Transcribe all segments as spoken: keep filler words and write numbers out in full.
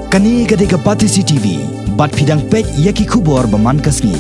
Kane ka dei ka Batesi T V, bad phi dang peit ïa ki khubor ba man ka sngi.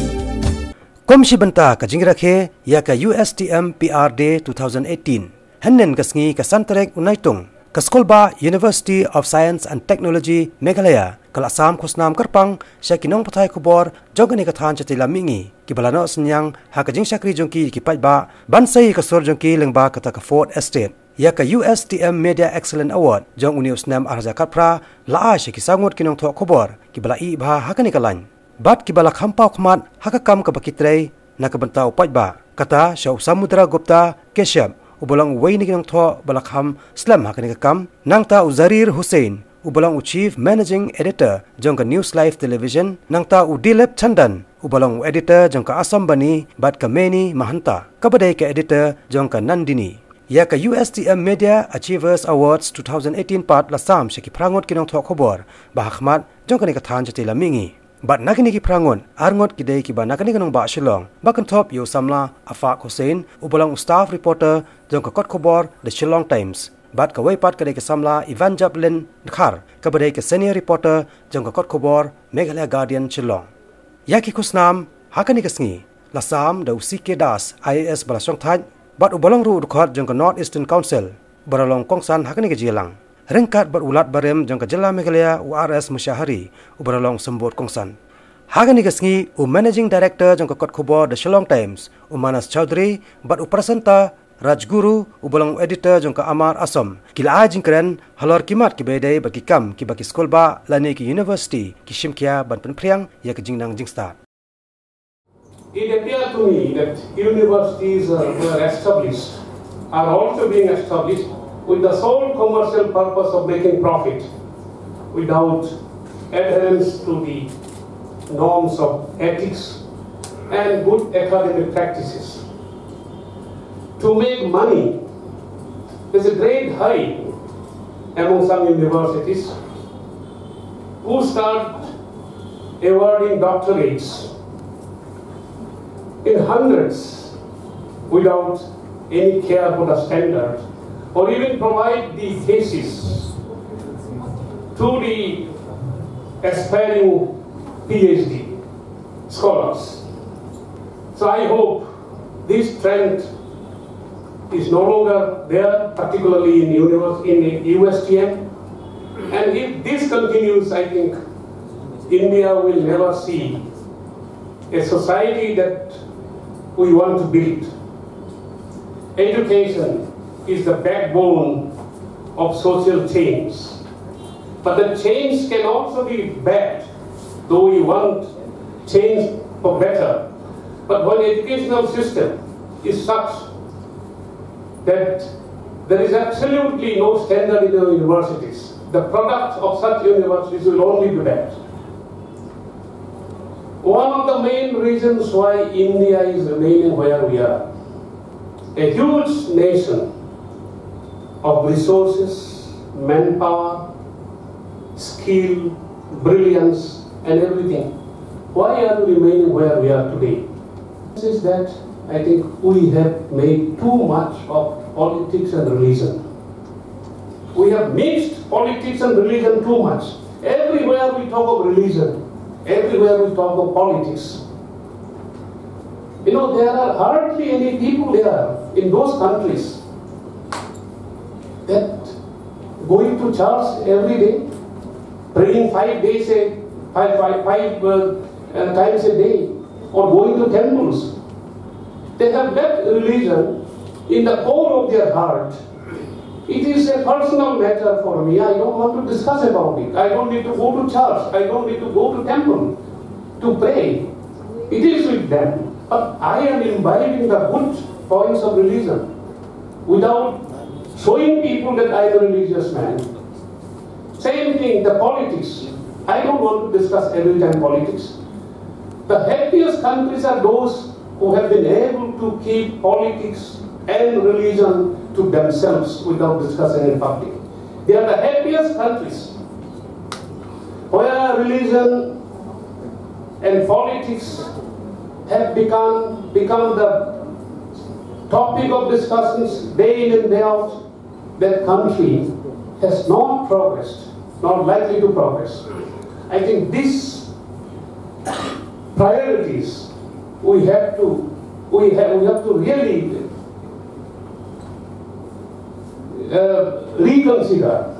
Kum shi bynta ka jingrakhe ïa ka U S T M P R Day two thousand eighteen. Hynnin ka sngi ka san tarik u Naitung, ka skulbah University of Science and Technology Meghalaya ka la sam khusnam kyrpang sha ki nongpathai khubor jong kane ka thaiñ shatei lam mihngi, kiba la noh synñiang ha ka jingshakri jong ki ïa ki paidbah ban sei ïa ka sur jong ki lyngba kata ka Fourth Estate. Ïa ka U S T M Media Excellence Award jong une u snem ar hajar khatphra la ai sha ki saw ngut ki nongthoh khubor kiba la ïeh bha ha kane ka lain bad kiba la kham paw khmat ha ka kam kaba ki trei na ka bynta u paidbah. Kata sha u Samudra Gupta Kashyap, uba long uwei na ki nongthoh ba la kham slem ha kane ka kam, nangta u Zarir Hussain, uba long u Chief Managing Editor jong ka News Live Television, nangta u Dilip Tandon, uba long u editor jong ka Assam Bani, bad ka Meni Mahanta, kaba dei ka editor jong ka Nandini. Ïa ka U S T M Media Achievers Awards two thousand eighteen pat la sam sha ki phra ngut ki nongthoh khubor ba ha khmat jong kane ka thaiñ shatei lam mihngi. Bad na kine ki phra ngut, ar ngut ki dei kiba na kane ka nongbah Shillong, ba kynthup ïa u samla Afaq Hussain, uba long u staff reporter jong ka kot khubor The Shillong Times. Bad kawei pat ka dei ka samla Evangeline Dkhar, kaba dei ka senior reporter jong ka kot khubor Meghalaya Guardian Shillong. Ïa ki khusnam ha kane ka sngi la sam da u C K Das, I A S ba la shongthait, bad uba long ruh u dkhot jong ka North Eastern Council, uba la long kongsan ha kane ka jingïalang, ryngkat bad u Lat Barim jong ka jylla Meghalaya, u R S Mushahari, uba la long symbud kongsan. Ha kane ka sngi u Managing Director jong ka kot khubor The Shillong Times, u Manas Chowdhury, bad u presenter Rajguru, uba long u editor jong ka Amar Asam, ki la ai jingkren halor ki mat kiba ïadei bad ki kam kiba ki skulbah lane ki university ki shimkhia ban pynphriang ïa ka jingnang jingstad. It appeared to me that universities, uh, were established, are also being established with the sole commercial purpose of making profit, without adherence to the norms of ethics and good academic practices. To make money, there's a great hurry among some universities who start awarding doctorates in hundreds without any care for the standard or even provide the thesis to the aspiring P H D scholars. So I hope this trend is no longer there, particularly in univers-, in U S T M. And if this continues, I think India will never see a society that we want to build. Education is the backbone of social change. But the change can also be bad, though we want change for better. But when educational system is such that there is absolutely no standard in our universities, the product of such universities will only be bad. One of the main reasons why India is remaining where we are, a huge nation of resources, manpower, skill, brilliance, and everything. Why are we remaining where we are today? Is that I think we have made too much of politics and religion. We have mixed politics and religion too much. Everywhere we talk of religion, everywhere we talk of politics. You know, there are hardly any people there in those countries that going to church every day, praying five days a five, five, five uh, uh, times a day, or going to temples. They have left religion in the core of their heart. It is a personal matter for me. I don't want to discuss about it. I don't need to go to church. I don't need to go to temple to pray. It is with them. But I am imbibing the good points of religion without showing people that I am a religious man. Same thing, the politics. I don't want to discuss every time politics. The happiest countries are those who have been able to keep politics and religion to themselves without discussing in public. They are the happiest countries where religion and politics have become, become the topic of discussions day in and day out. That country has not progressed. not likely to progress. I think these priorities we have to we have we have to really uh, reconsider.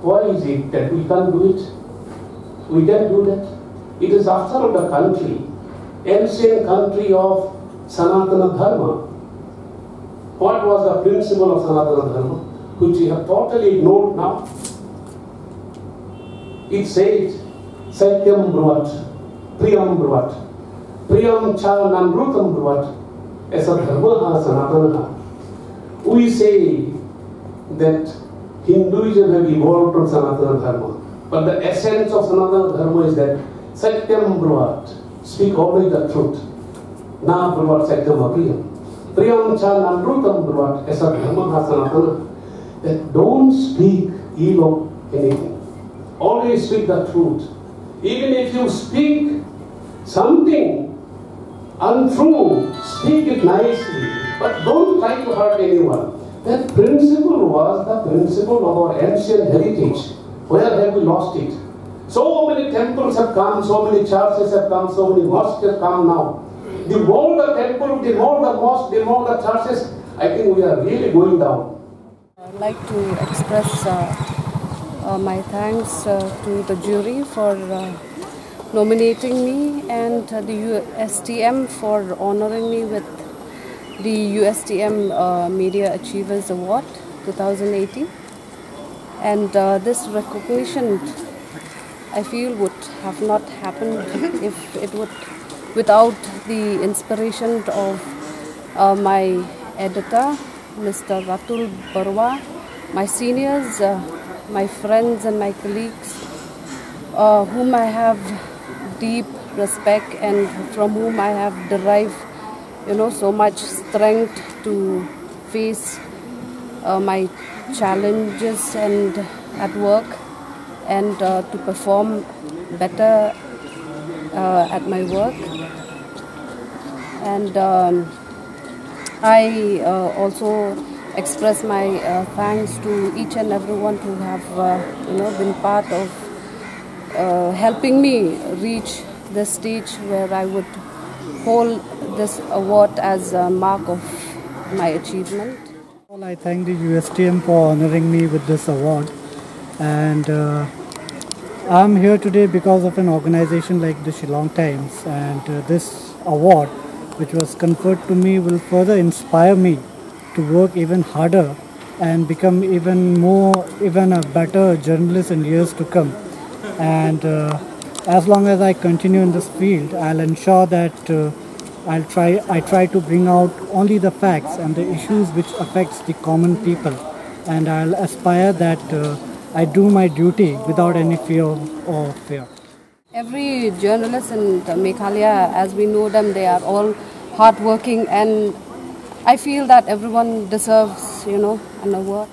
Why is it that we can't do it? We can do that. It is after all the country, ancient country of Sanatana Dharma. What was the principle of Sanatana Dharma, which we have totally ignored now? It says, Satyam Brvat, Priyam Brvat, Priyam Cha Nanrutam Brvat, Esa Dharma Ha Sanatana Ha. We say that Hinduism have evolved from Sanatana Dharma, but the essence of Sanatana Dharma is that Satyam Brvat, speak only the truth. Na Brvat Satyam Apriyam. Priyam Cha Nanrutam Brvat, Esa Dharma Ha Sanatana. That don't speak ill of anything. Always speak the truth. Even if you speak something untrue, speak it nicely, but don't try to hurt anyone. That principle was the principle of our ancient heritage. Where have we lost it? So many temples have come, so many churches have come, so many mosques have come now. The more the temple, the more the mosque, the more the churches, I think we are really going down. I'd like to express uh, uh, my thanks uh, to the jury for uh, nominating me and uh, the U S T M for honoring me with the U S T M uh, Media Achievers Award twenty eighteen. And uh, this recognition, I feel, would have not happened if it would, without the inspiration of uh, my editor, Mister Ratul Barua, my seniors, uh, my friends and my colleagues, uh, whom I have deep respect and from whom I have derived, you know, so much strength to face uh, my challenges and at work and uh, to perform better uh, at my work. And um, I uh, also express my uh, thanks to each and everyone who have uh, you know been part of uh, helping me reach this stage where I would hold this award as a mark of my achievement. All, I thank the U S T M for honoring me with this award, and uh, I'm here today because of an organization like the Shillong Times, and uh, this award, which was conferred to me, will further inspire me to work even harder and become even more, even a better journalist in years to come. And uh, as long as I continue in this field, I'll ensure that uh, I'll try, I try to bring out only the facts and the issues which affects the common people. And I'll aspire that uh, I do my duty without any fear or fear. Every journalist in Meghalaya, as we know them, they are all hardworking, and I feel that everyone deserves, you know, an award.